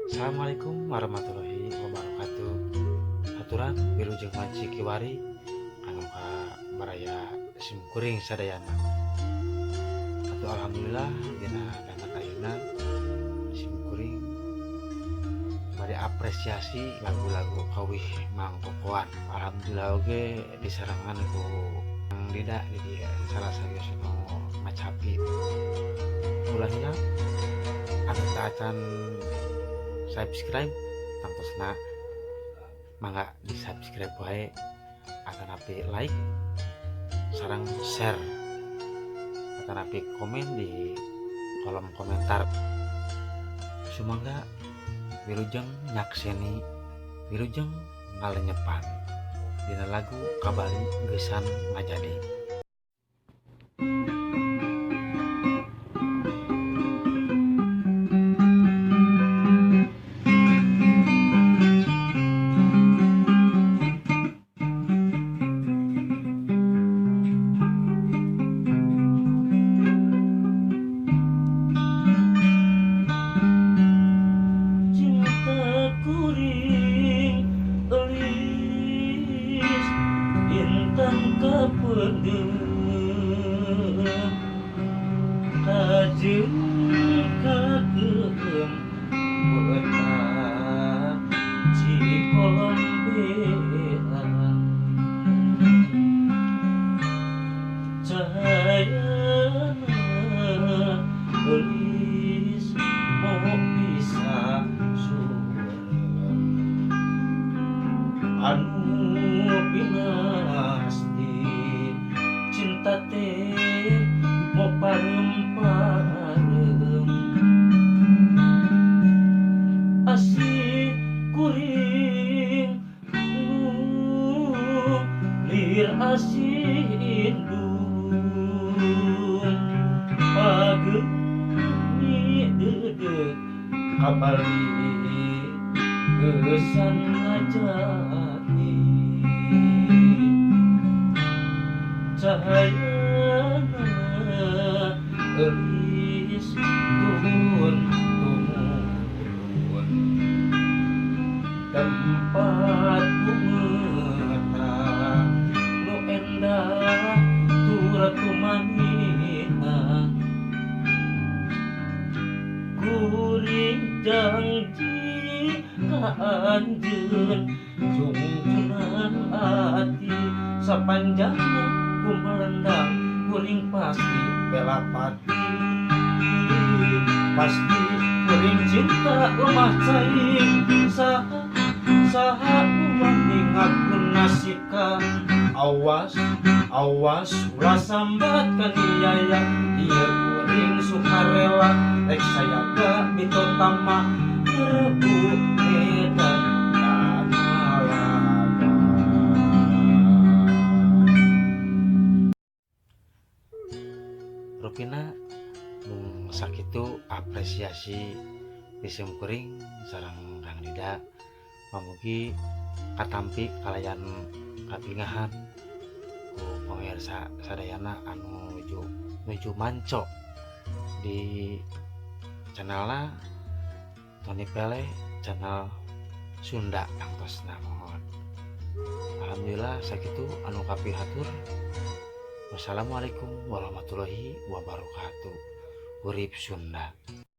Assalamualaikum warahmatullahi wabarakatuh. Haturan wilujeng manci kiwari kanggo ka baraya simkuring sadayana. Atuh alhamdulillah, dina danget ayeuna simkuring bade apresiasi lagu-lagu kawih Mang Kokoan. Alhamdulillah oge disarengan ku Kang Dida di dieu, salah sawios nu ngacapi. Ulah hilap, anu teu acan subscribe tangtosna mangga di subscribe wae, atanapi like sareng share, atanapi komen di kolom komentar. Sumangga wilujeng nyakseni, wilujeng ngalenyepan dina lagu Kabali Geusan Ngajadi. Cinta kuring elis intan kapeundeun kajeun kakeum peutah Cikolombean cahayana elis moho bisa surem anu pinasti cinta teh mo parem-parem asih kuring nu lir asih indung pageuni deudeuh kabali geusan ngajadi cahayana elis turun tumurun tempat kumetang nu endah tur tumanina kuring janji ka anjeun jungjunan ati sapanjangna kumelendang kuring pasti belapati pasti kuring cinta lemah cai saha saha wani ngaku nasika awas awas ulah sambat kaniaya ieu kuring sukarela rek sayaga mitotama nyerebu medan Malaga. Rupina mung sakitu apresiasi ti simkuring sareng Kang Dida, mugi katampi kalayan kabingahan ku pamirsa sadayana anu nuju manco di channelna Tony Pele channel Sunda tangtosna. Mohon alhamdulillah sakitu anu kapihatur. Wassalamualaikum warahmatullahi wabarakatuh. Urip Sunda.